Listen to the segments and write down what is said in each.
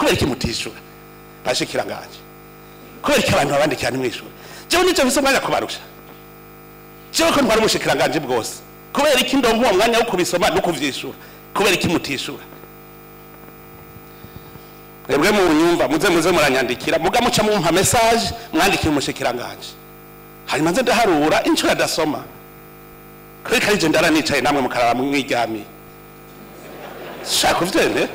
Kubera iki mutishura bashikiranganje? Kubera iki abantu babandikira ntimwishura? Jewe nico mfise umwanya kubarusha, jewe ko ntwara ubushikiranganje bwose, kubera iki ndonka uwo mwanya wo kubisoma no kuvyishura? Kubera iki mutishura? Mwebwe mu nyumva muze muranyandikira, muga muca mumpa message mwandikira umushikiranganje, hanyuma nze ndaharura inshuro adasoma. Kubera ari je ndara nicaye namwe mukarara mwiryamiye. Shaka uvyende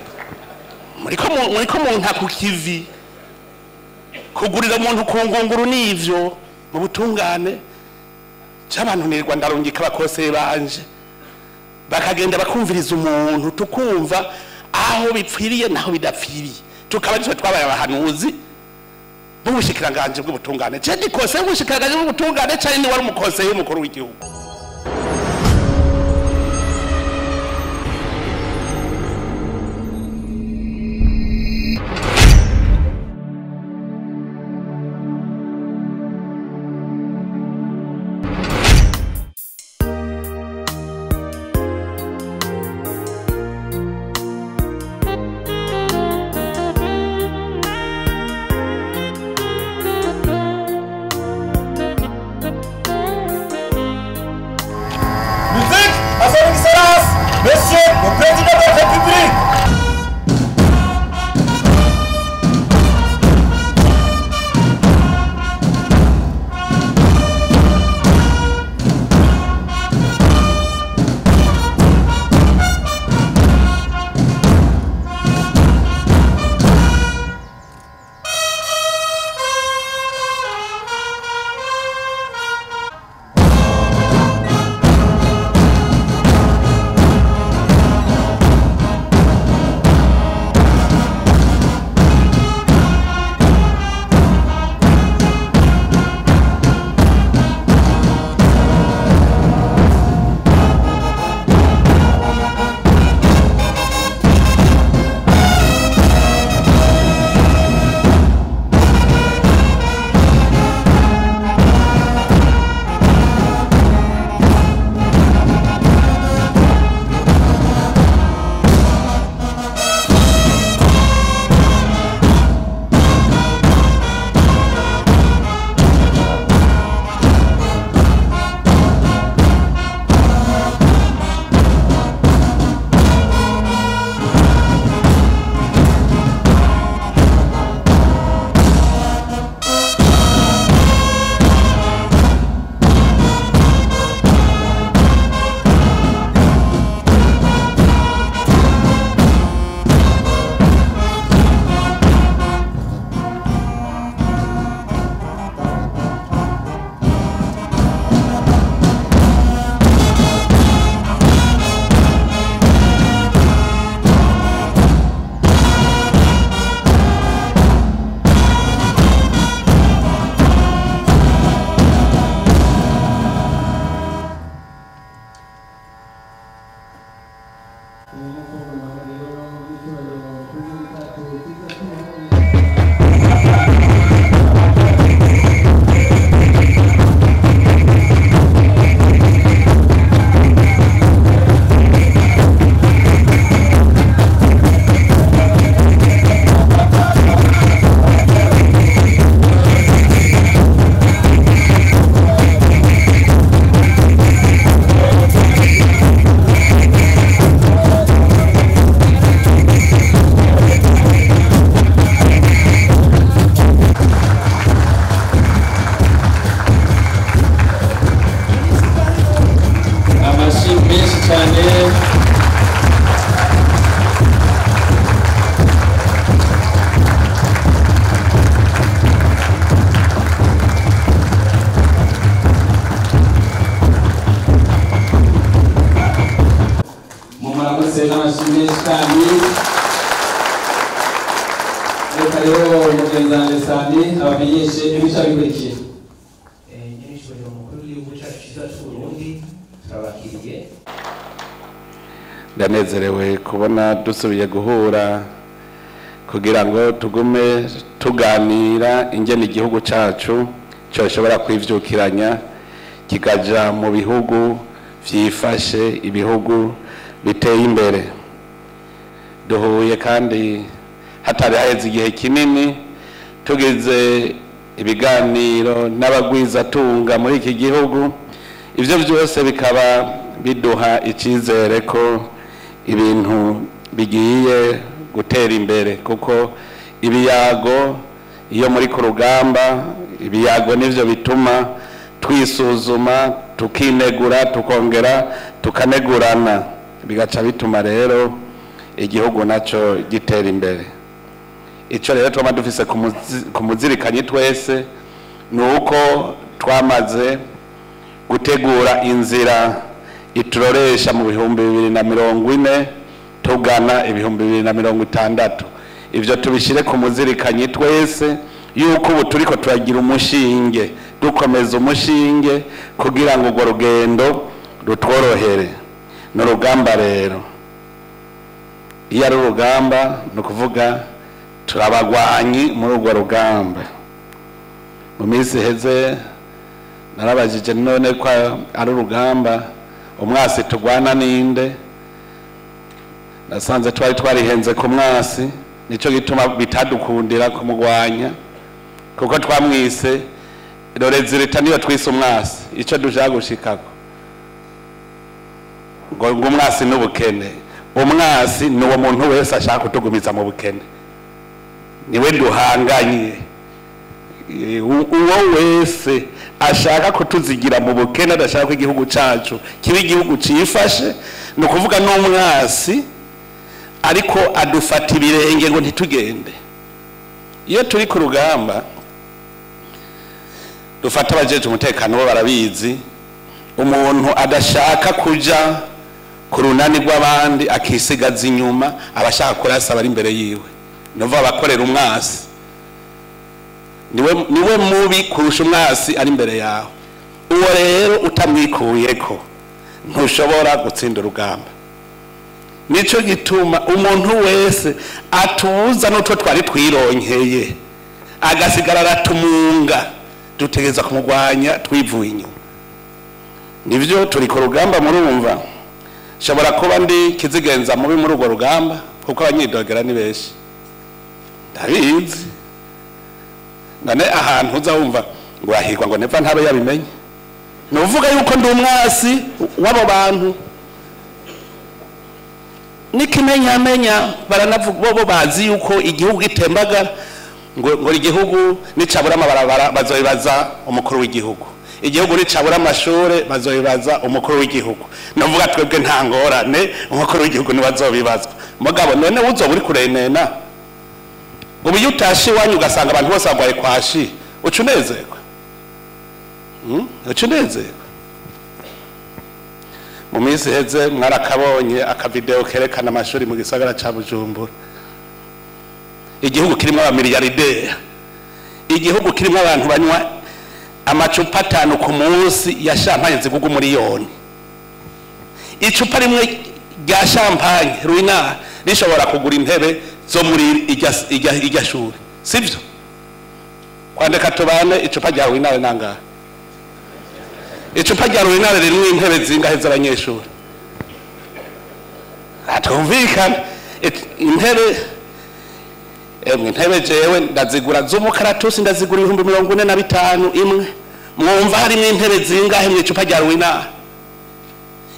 muriko munta ku kivi. Kugurira umuntu ku ngunguru nivyo mu butungane c'abantu nirwa ndarungika abakoseye banje bakagenda bakumviriza umuntu, tukumva aho bipfiriye naho bidapfiriye, tukaba nitwe twabaye abahanuzi b'ubushikiranganje bw'ubutungane. Je ndi koseye bw'ubushikiranganje bw'ubutungane cyane ni wari umukoseye w'umukuru w'igihugu. Monsieur le Président de la République. Reka rero mugenzi wanjye Sami abamenyeshe ibica bikurikira. Nyir'ijoro mukuru w'igihugu cyacu cyiza cy'u Burundi turabakiriye. Ndanezerewe kubona dusubiye guhura kugira ngo tugume tuganira ingene igihugu cyacu cyoshobora kwivyukiranya kikaja mu bihugu vyifashe, ibihugu biteye imbere. Duhuye kandi Hatari haheze igihe kinini tugize ibiganiro n'abagwizatunga muri iki gihugu, ivyo byose bikaba biduha icyizere ko ibintu bigiye gutera imbere, kuko ibiyago iyo muri ku rugamba, ibiyago nivyo bituma twisuzuma, tukinegura, tukongera tukanegurana, bigaca bituma rero igihugu naco gitera imbere. Ico rero twama dufise ku muzirikanyi twese ni uko twamaze gutegura inzira ituroresha mu 2040 tugana 2060. Ivyo tubishire ku muzirikanyi twese yuko ubu turiko turagira umushinge, dukomeza umushinge kugira ngo urwo rugendo rutworohere. Ni urugamba rero, iyo ari urugamba ni ukuvuga turabagwanyi muri urwo rugamba. Mu minsi iheze narabajije none ko ari urugamba, umwasi tugwana ninde? Nasanze twari twarihenze ku mwasi, nico gituma bitadukundira kumugwanya, kuko twamwise rorezirita niyo twise umwasi. Ico dushaka gushikako ngo umwasi n'ubukene. Umwasi ni uwo muntu wese ashaka kutugumiza mu bukene, niwe duhanganye. Uwo wese ashaka kutuzigira mu bukene, adashaka ko igihugu cacu kiba igihugu cifashe, ni ukuvuga n'umwasi, ariko adufata ibirenge ngo ntitugende. Iyo turi ku rugamba dufata abajeje umutekano bo barabizi, umuntu adashaka kuja ku runani rw'abandi akisigaza inyuma, abashaka kurasa abari imbere yiwe, nuva abakorera umwasi. Niwe mubi kurusha umwasi ari imbere yawe. Uwo rero utamwikuyeko ntushobora gutsinda urugamba. Nico gituma umuntu wese atuza n'utwo twari twironkeye agasigara aratumunga, dutegereza kumugwanya twivuye inyuma. Nivyo turi ku rugamba, murumva shobora kuba ndi kizigenza mubi muri urwo rugamba, kuko abanyidogera ni benshi, ndabizi. None ahantu uza wumva ngo ahirwa ngo neva ntabe yabimenye, nuvuga yuko ndi umwasi w'abo bantu. Nikimenyamenya baranavuga bo bazi yuko igihugu gitembagara, ngo igihugu nicabura amabarabara bazobibaza umukuru w'igihugu, igihugu nicabura amashure bazobibaza umukuru w'igihugu. Navuga twebwe nta ngorane, umukuru w'igihugu niwe azobibazwa. Mugabo none uzoba uri kurenena, ubu iyo utashe iwanyu ugasanga abantu bose bagwaye kwashi, uca unezerwa? Uca unezerwa? Mu minsi iheze mwarakabonye akavideo kerekana amashuri mu gisagara ca Bujumbura. Igihugu kirimo abamiliyarderi, igihugu kirimo abantu banywa amacupa 5 ku munsi ya champagne zigugu miliyoni. Icupa rimwe rya champagne ruina rishobora kugura intebe zo muri irya shuri, sivyo? Kwandika tubane icupa rya ruina nangahe? Icupa rya ruina ririmo intebe zingahe z'abanyeshuri? Atumvikana intebe emwe intebe jewe ndazigura z'umukaratusi, ndazigura 45,000 imwe. Mwumva harimo intebe zingahe mu icupa rya ruina?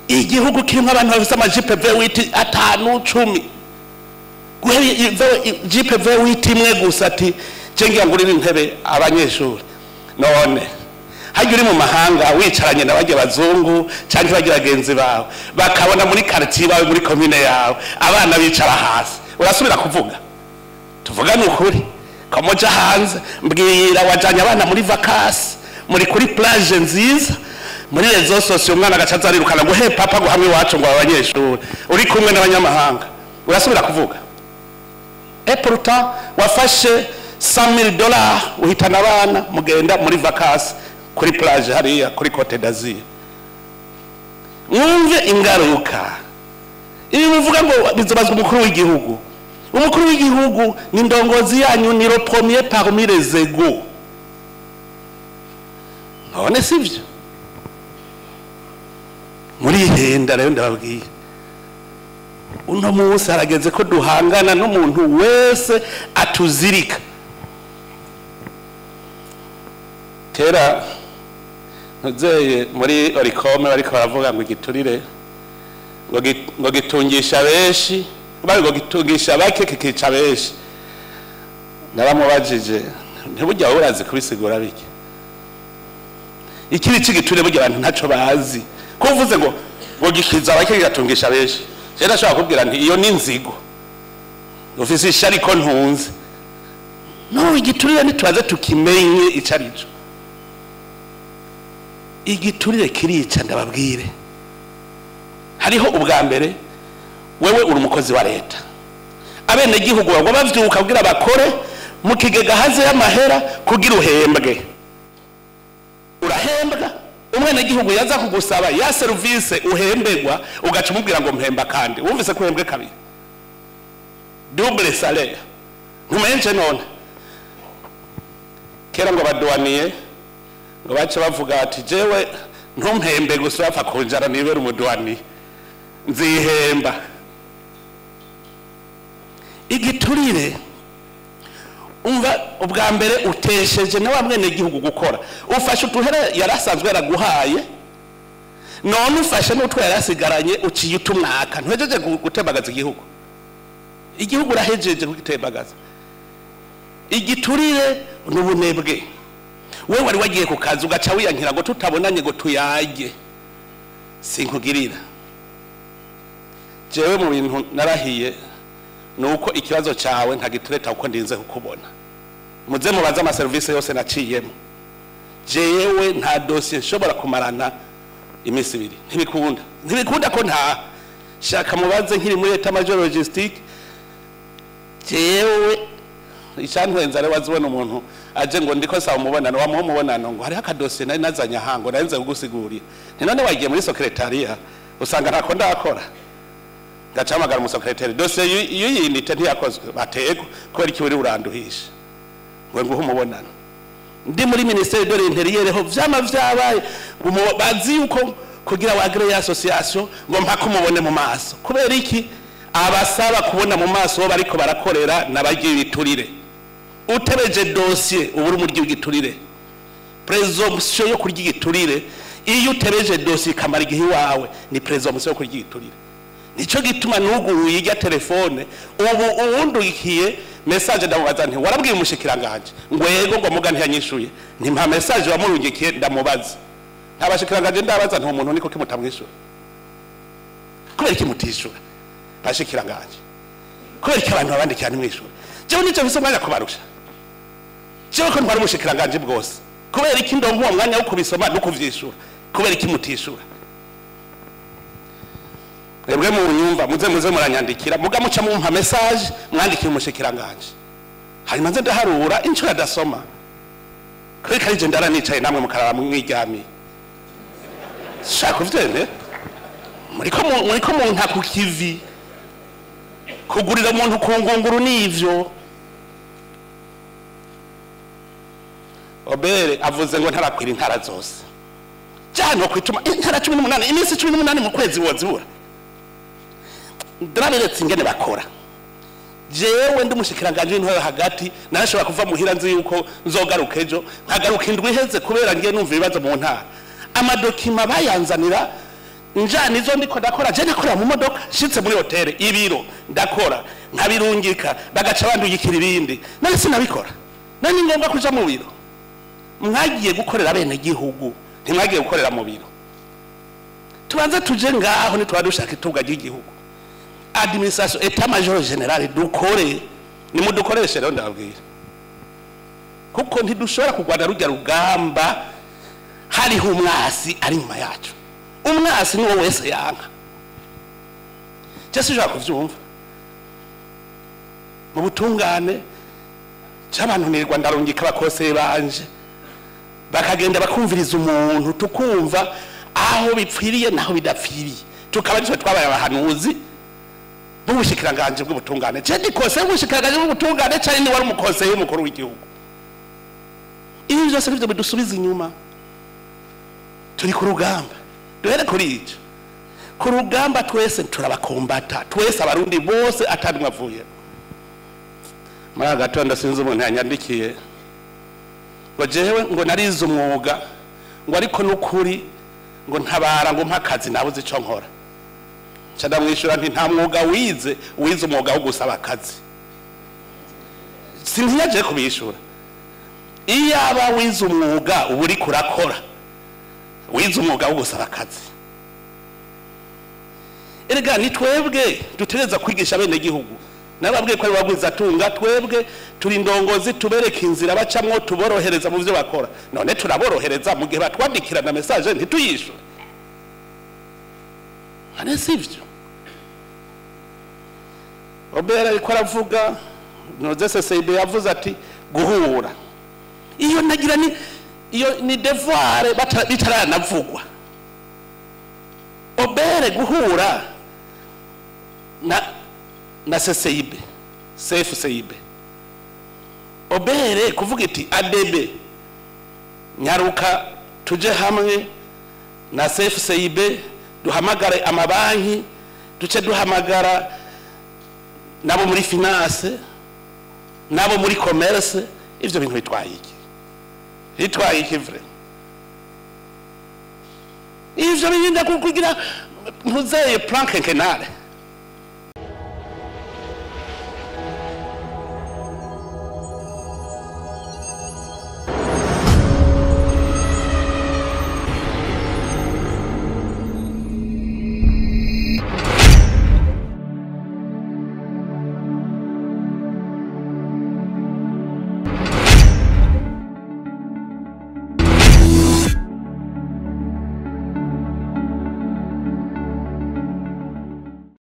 Igihugu kirimo abantu bafise amajipe V8 5 10, guhera jipe V8 imwe gusa ati je ngira ngurira intebe abanyeshuri. None hajya uri mu mahanga wicaranye n'abajya bazungu cyangwa bajya bagenzi bawe, bakabona muri quartier bawe, muri commune yawe abana bicara hasi, urasubira kuvuga? Tuvugane ukuri, kamoja hanze mbwira wajanye abana muri vacances, muri kuri plage nziza, muri rezo sosio, umwana agaca arirukana ngo he papa ngo hamwe iwacu ngo abanyeshuri, uri kumwe n'abanyamahanga, urasubira kuvuga? Et pourtant wafashe $100,000 uhitana abana mugenda muri vacances kuri plage hariya kuri Côte d'Azur. Mwumve ingaruka ibi muvuga ngo bizobazwa umukuru w'igihugu. Umukuru w'igihugu ni ndongozi yanyu, ni le premier parmi les égaux. None sivyo? Murihenda rero ndababwiye. Uno munsi harageze ko duhangana n'umuntu wese atuzirika. Kera ntuzeye muri Orikome bariko baravuga ngo igiturire ngo gitungisha benshi, bari ngo gitungisha bake kikica benshi. Naramubajije ntibujya urazi kubisigura bike. Ikiri c'igiturire burya abantu ntaco bazi. Ko uvuze ngo gikiza bake kigatungisha benshi, je ndashobora kubwira nti iyo ni inzigo. Ufise ishari ko ntunze. No, igiturire ntitubaze tukimenye icarico. Igiturire kirica, ndababwire. Hariho ubwa mbere wewe uri umukozi wa leta, abene gihugu bagwa bavyuka kugira bakore mu kigega haze y'amahera kugira uhembwe. Urahembwa, umwene gihugu yaza kugusaba ya service uhembegwa, ugaca umubwira ngo mpemba kandi wumvise ko uhembwe kabiri, double salaire. Ntumenje none kera ngo baduaniye ngo bace bavuga ati jewe ntumpembe gusa bapfa kunjara nibera umuduani nzihemba. Igiturire umva ubwa mbere utesheje na wa mwene gihugu gukora, ufashe utuhera yarasanzwe yaraguhaye, none ufashe n'utwo yarasigaranye uciye utumwaka. Ntuhejeje gutembagaza igihugu, igihugu urahejeje kugitembagaza. Igiturire n'ubunebwe. Wewe wari wagiye ku kazi ugaca wiyankira ngo tutabonanye ngo tuyage, sinkugirira. Jewe mu bintu narahiye nuko ikibazo cyawe ntagitureta uko ndinze kukubona. Muze mubaze ama service yose naciyemo. Jewe nta dossier nshobora kumarana iminsi ibiri, ntibikunda. Ntibikunda ko nta shaka mubaze nkiri muri état major logistique. Jewe icantwenza rero wazibona umuntu aje ngo ndiko sawa umubonano, wamuha umubonano ngo hariho akadosiye nari nazanye ahango nari nze kugusigurira. Nti none wagiye muri secretariat usanga ntako ndakora. Ngacamagara umusekretari, dosiye iyo yinite ntiyakozwe, batego kubera iki uri uranduhisha ngo nguhe umubonano. Ndi muri ministère de l'intérieur ho vyama vyabaye bazi yuko kugira wagre association ngo mpaka umubone mu maso. Kubera iki? Abasaba kubona mu maso bo bariko barakorera nabagiye ibiturire. Utebeje dossier uburi umuryi w'igiturire, presomption yo kurya igiturire. Iyo utebeje dossier kamara igihe wawe ni presomption yo kurya igiturire. Nico gituma nuguruye irya telefone ubu uwundukiye message ndamubaza nti warabwiye umushikiranganje ngo yego, ngo muga ntiyanyishuye. Nti mpa message wamurungikiye ndamubaza. Ntabashikiranganje ndabaza nti umuntu niko kimutamwishura. Kubera iki mutishura bashikiranganje? Kubera iki abantu babandikira ntimwishura? Jewe nico mfise umwanya kubarusha. Jewe ko ntwari umushikiranganje bwose, kubera iki ndonka uwo mwanya wo kubisoma no kuvyishura? Kubera iki mutishura? Mwebwe mu nyumva muze muranyandikira, muga muca mumpa message mwandikiye umushikiranganje, hanyuma nze ndaharura inshuro adasoma. Kubera ari je ndara nicaye namwe mukarara mwiryamiye. Shaka uvyene muriko munta ku kivi. Kugurira umuntu ku ngunguru nivyo. Obere avuze ngo ntarakwira intara zose. Cyane kwituma intara 18 iminsi 18 mu kwezi wozibura. Ndaraberetse ingene bakora. Jewe ndi umushikiranganje w'intwaro hagati, narashobora kuva muhira nzi yuko nzogaruka ejo, nkagaruka indwi iheze kubera ngiye numva ibibazo mu ntara. Amadokima bayanzanira njana izo ndiko ndakora, je nakora mu modoka, nshitse muri hotel ibiro ndakora nkabirungika, bagaca bandugikira ibindi. Nari sinabikora. Nani ngombwa kuja mu biro? Mwagiye gukorera bene gihugu, ntimwagiye gukorera mu biro. Tubanze tuje ngaho nitwa dushaka itunga ry'igihugu. Administration état major général dukore, nimudukoreshe rero ndababwira. Kuko ntidushobora kugwana rujya rugamba hariho umwasi ari nyuma yacu. Umwasi ni wowe wese yanka. Je sinshobora kuvyumva. Mu butungane c'abantu nirwa ndarungika abakoseye banje bakagenda bakumviriza umuntu, tukumva aho bipfiriye naho bidapfiriye, tukaba nitwe twabaye abahanuzi b'ubushikiranganje bw'ubutungane. Je ndikose b'ubushikiranganje bw'ubutungane cyane ni wari umukoseye w'umukuru w'igihugu. Ibi byose nivyo bidusubiza inyuma. Turi ku rugamba, duhere kuri ico. Ku rugamba twese turabakombata, twese Abarundi bose atanumwe avuye. Muri aka gatondo sinzi umuntu yanyandikiye ngo jewe ngo narize umwuga, ngo ariko n'ukuri ngo ntabara, ngo mpa akazi, nabuze ico nkora. Nca ndamwishyura nti: "Nta mwuga wize, wize umwuga wo gusaba akazi." Sintiyaje kubishura. Iyaba wize umwuga uba uriko urakora, wize umwuga wo gusaba akazi. Erega ni twebwe dutegereza kwigisha bene gihugu. Nababwiye ko ari bagwizatunga, twebwe turi indongozi, tubereka inzira bacamwo, tuborohereza mu byo bakora. None turaborohereza mu gihe batwandikirana message ntituyishure? Ane sivyo? OBR ariko aravuga noze, CCB yavuze ati guhura, iyo nagira ni iyo ni devoir bitaranavugwa. OBR guhura na CCIB, CFCIB, OBR kuvuga iti ADB nyaruka tuje hamwe na CFCIB, duhamagare amabanki, duce duhamagara nabo muri finance, nabo muri commerce. Ivyo bintu bitwaye iki? Bitwaye iki vraiment? Ivyo birinda kugira ntuzeye plan quinquennal.